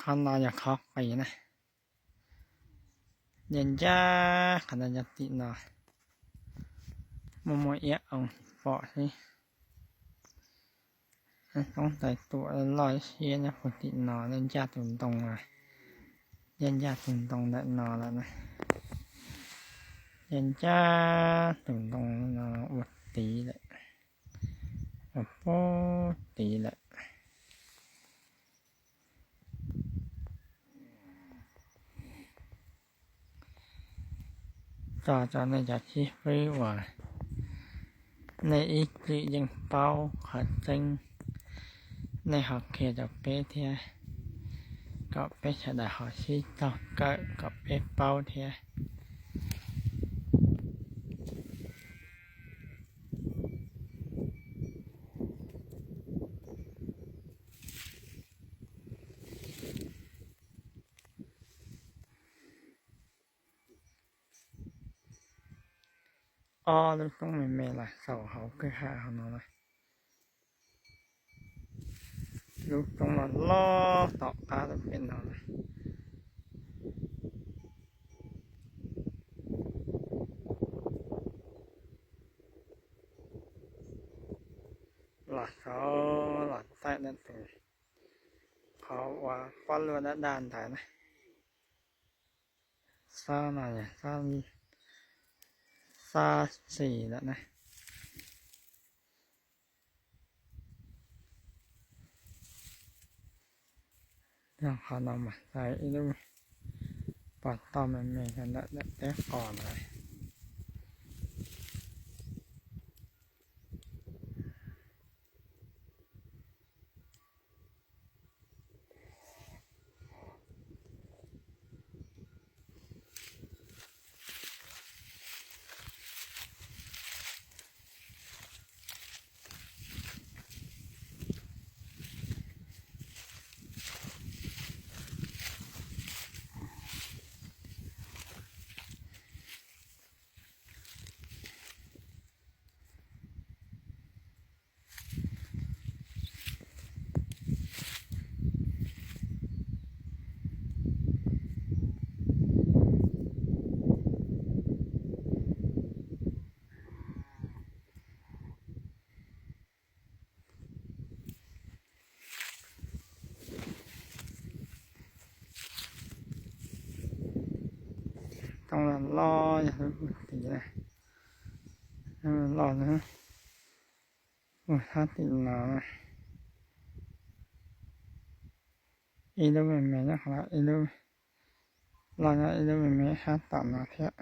Qhov no yog qhov qis na. Ncaj ncaj qhov ntawd nyob tim no, muaj muaj iab oo pom xwb. Toob tais tuam loj siab nyob puag tim no, ncaj tus ntoo, ncaj ncaj tus ntoo ntawm no lawm na. Ncaj ncaj tus ntoo no ua tid lawm, ua puag tid lawm. Tso cov nej cov xib fwb uas nej ib txwm yeej paub qhov tseeb, nej ho qhia rau peb thiab, kom peb sawv daws ho sib raug kawm kom peb paub thiab. Ob lub roob me me los xaus hauv kwj ha hauv no na. Lub roob los loj tom qab lub pem no na. Los saud los txaij ntawm tus qhov uas pob luaj daj daj ntawd na. Xob no yog xob xim lawm na. Yog qhov no mas xaiv ib lub pos toj me me ntawm teb qos ntawd. Toob los loj yog lub tid na, loj na, mus sab tim no, ib lub me me nyob qhov no, ib lub loj nyob ib lub me me sab tom no thiab.